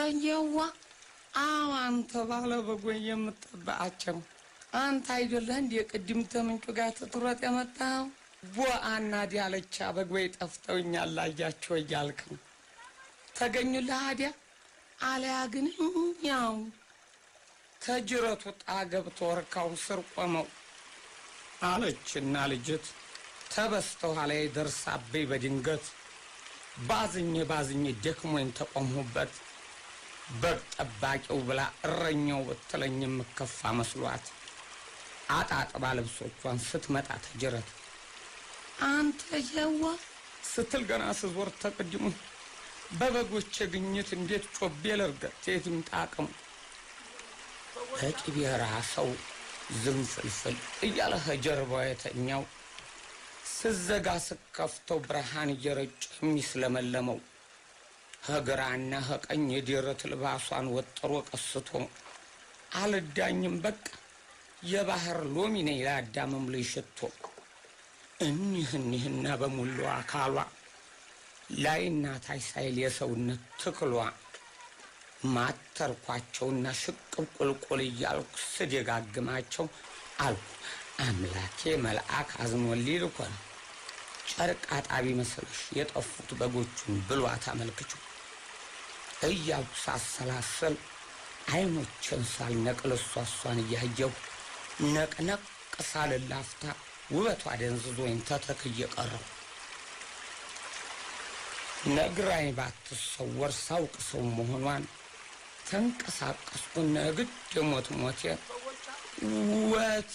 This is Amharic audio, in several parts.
አንተየዋ አዎ አንተ ባለ በጎን የምትጠባቸው አንተ አይደለህ እንዴ ቅድም ተምንጩ ጋር ትትሮጥ የመጣው ቦአና ዲያለቻ በጎይ ጠፍተውኛል አያቸው እያልክ ተገኙልህ አዲያ አለያ ግን ያው ተጅረቱ ጣገብቶ ወርካው ስር ቆመው አለችና ልጅት ተበስተው ኋላዬ ደርሳብኝ በድንገት ባዝኜ ባዝኜ ደክሞኝ ተቆምሁበት በግ ጠባቂው ብላ እረኛው ብትለኝ የምከፋ መስሏት አጣጥባ ልብሶቿን ስትመጣ ተጅረት አንተ የዋ ስትል ገና ስዞር ተቀድሙ በበጎቼ ግኝት እንዴት ጮቤ ልርገጥ የትም ጣቅሙ በቅቤ ራሰው ዝንፍልፍል እያለ ጀርባው የተኛው ስዘጋ ስከፍተው ብርሃን እየረጨ የሚስለመለመው ሀገራና ሀቀኝ የደረት ልባሷን ወጥሮ ቀስቶ አልዳኝም በቃ የባህር ሎሚ ነኝ ለአዳምም ልሽቶ እኒህና በሙሉ አካሏ ላይና ታይ ሳይል የሰውነት ትክሏ ማተርኳቸውና ሽቅብ ቁልቁል እያልኩ ስደጋግማቸው አልኩ አምላኬ መልአክ አዝኖልኝ ልኮን ጨርቅ አጣቢ መስለሽ የጠፉት በጎቹን ብሏት አመልክቹ እያልኩ ሳሰላስል አይኖቼን ሳልነቅል እሷን እያየሁ ነቅነቅ ሳልላፍታ ውበቷ ደንዝዞኝ ተተክዬ ቀረሁ። ነግራኝ ባትሰወር ሳውቅ ሰው መሆኗን ተንቀሳቀስኩና ግድ ሞት ሞቴ ወት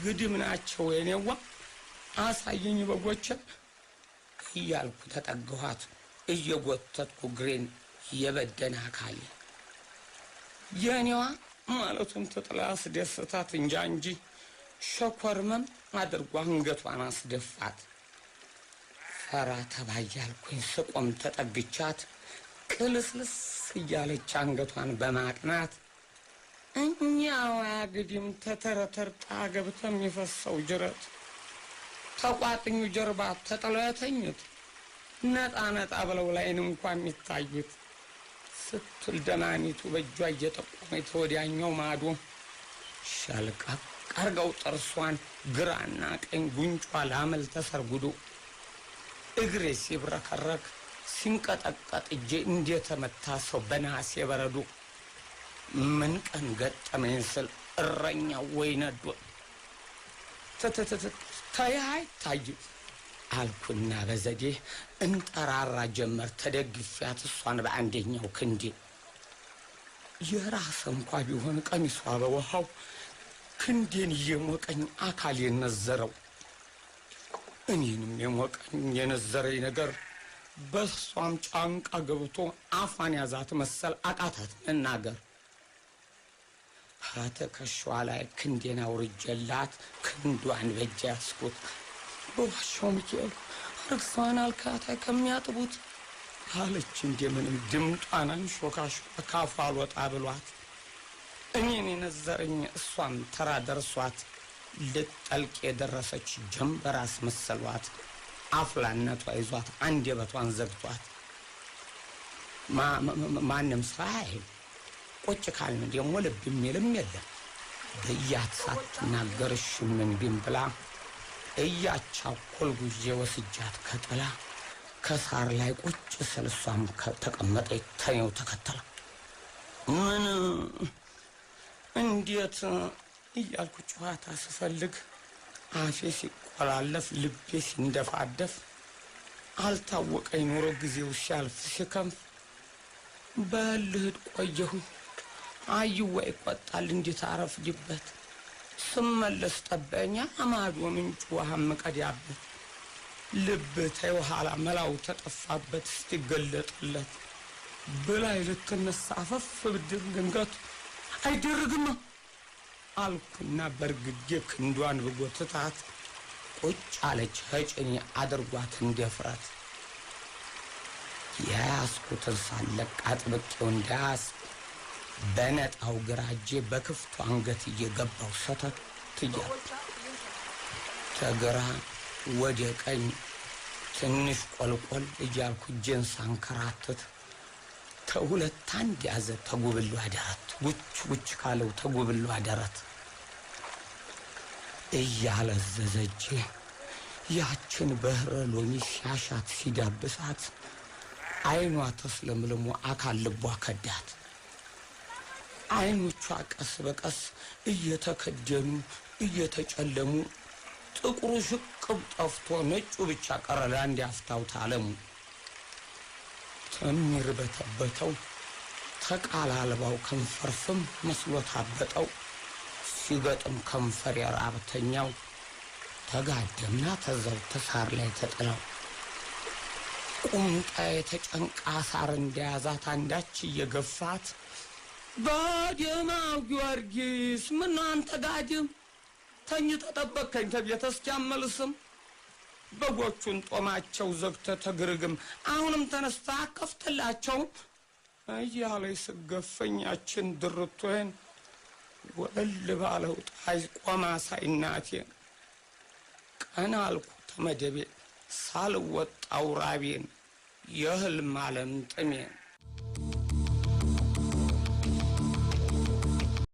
ግድም ናቸው የኔዋ አሳየኝ በጎቼ እያልኩ ተጠጋኋት እየጎተትኩ ግሬን የበደነ አካል የኔዋ ማለቱን ተጥላ አስደስታት እንጃ እንጂ ሸኮርመም አድርጓ አንገቷን አስደፋት። ፈራ ተባያልኩኝ ስቆም ተጠግቻት ቅልስልስ እያለች አንገቷን በማቅናት እኛው አግዲም ተተረተርጣ ገብቶ የሚፈሰው ጅረት ተቋጥኙ ጀርባ ተጥለው የተኙት ነጣ ነጣ ብለው ላይን እንኳን የሚታዩት ስትል ደማሚቱ በእጇ እየጠቆመች ተወዲያኛው ማዶ ሸልቀቅ አርገው ጥርሷን ግራና ቀኝ ጉንጯ ላመል ተሰርጉዶ እግሬ ሲብረከረክ ሲንቀጠቀጥ እጄ እንደተመታ ሰው በነሐሴ በረዶ ምን ቀን ገጠመኝ ስል እረኛው ወይ ነዶ ተተተተ አይታይም አልኩና በዘዴ እንጠራራ ጀመር ተደግፊያት እሷን በአንደኛው ክንዴ የራስ እንኳ ቢሆን ቀሚሷ በውሃው ክንዴን የሞቀኝ አካል የነዘረው እኔንም የሞቀኝ የነዘረኝ ነገር በሷም ጫንቃ ገብቶ አፏን ያዛት መሰል አቃታት መናገር። ከተከሻዋ ላይ ክንዴን አውርጄላት ክንዷን በእጄ ያዝኩት። በዋሻው ሚካኤል ርግሷን አልካታ ከሚያጥቡት አለች እንደምንም ድምጧን አንሾካሾካ ካፏ አልወጣ ብሏት እኔን የነዘረኝ እሷም ተራ ደርሷት ልጠልቅ የደረሰች ጀንበር አስመሰሏት። አፍላነቷ ይዟት አንደበቷን ዘግቷት ማንም ሰው አያይም ቁጭ ካልን ደግሞ ልብ የሚልም የለም ብያት ሳትናገር እሺ እምቢም ብላ እያቻኮልኩ ይዤ ወስጃት ከጥላ ከሳር ላይ ቁጭ ስል እሷም ተቀመጠች ተኔው ተከተላ ምን እንዴት እያልኩ ጨዋታ ስፈልግ አፌ ሲቆላለፍ ልቤ ሲንደፋደፍ አልታወቀኝ ኖሮ ጊዜው ሲያልፍ ሲከንፍ በልህድ ቆየሁ። አይዋ ይቆጣል እንዴት አረፍድበት ስመለስ ጠበኛ አማዶ ምንጩ ውሃ ምቀዳበት ልብ ተይው ኋላ መላው ተጠፋበት እስቲገለጥለት ብላይ ልትነሳ አፈፍ ብድር ድንገት አይደረግም አልኩና በርግጌ ክንዷን ብጎትታት ቁጭ አለች ሀጭኔ አድርጓት እንደፍረት የያዝኩትን ሳለቅ አጥብቄው እንዳያዝ በነጣው ግራ እጄ በክፍቱ አንገት እየገባው ሰተት እያልኩ ተግራ ወደ ቀኝ ትንሽ ቆልቆል እያልኩ እጄን ሳንከራትት ተሁለት አንድ ያዘ ተጉብሏ ደረት ጉች ጉች ካለው ተጉብሏ ደረት እያለዘዘ እጄ ያችን በህረ ሎሚ ሲያሻት ሲዳብሳት አይኗ ተስለምልሞ አካል ልቧ ከዳት። አይኖቿ ቀስ በቀስ እየተከደኑ እየተጨለሙ ጥቁሩ ሽቅብ ጠፍቶ ነጩ ብቻ ቀረ ለአንድ ያፍታው ታለሙ። ተሚርበተበተው ተቃል አልባው ከንፈር ፍም መስሎ ታበጠው ሲገጥም ከንፈር የራብተኛው ተጋደምና ተዛው ተሳር ላይ ተጥለው ቁምጣ የተጨንቃ ሳር እንደያዛት አንዳች እየገፋት ባዲማው ጊዮርጊስ ምነው አንተ ጋድም ተኝተህ ጠበቅከኝ ተቤተ እስኪያመልስም በጎቹን ጦማቸው ዘግተህ ተግርግም አሁንም ተነስተህ አከፍትላቸው እያለች ስገፈኛችን ድርቶዬን ወለል ባለው ጣይ ቆማ ሳይ እናቴን ቀና አልኩ ተመደቤ ሳልወጣው ራቤን የህልም ዓለም ጥሜን።